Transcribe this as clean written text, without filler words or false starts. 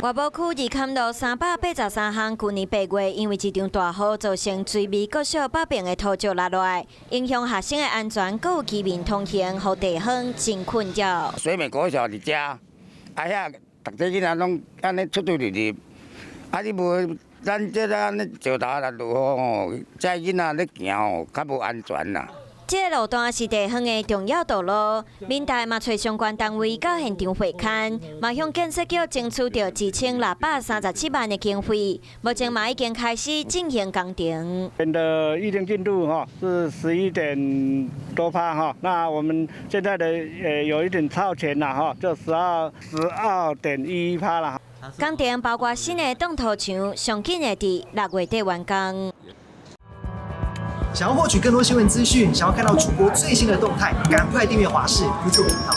外埔區二崁路383巷，舊年8月，因為一場大雨造成水美國小北爿的土石落來，影響學生的安全，閣有居民通行，予地方真困擾。水美國小佇遮，啊遐逐个囡仔攏按呢出出入入，啊你無咱這個按呢石頭來落雨吼，這囡仔咧行吼較無安全啦。這個路段是地方的重要道路，民代嘛揣相關單位到現場會勘，嘛向建設局爭取著1637萬的經費，目前嘛已經開始進行工程。的預定進度哈是11點多趴哈，那我們現在的有一點超前啦哈，就12.11趴啦。工程包括新的擋土牆，上緊會佇6月底完工。想要獲取更多新聞資訊，想要看到主播最新的動態，趕快訂閱華視 YouTube 頻道。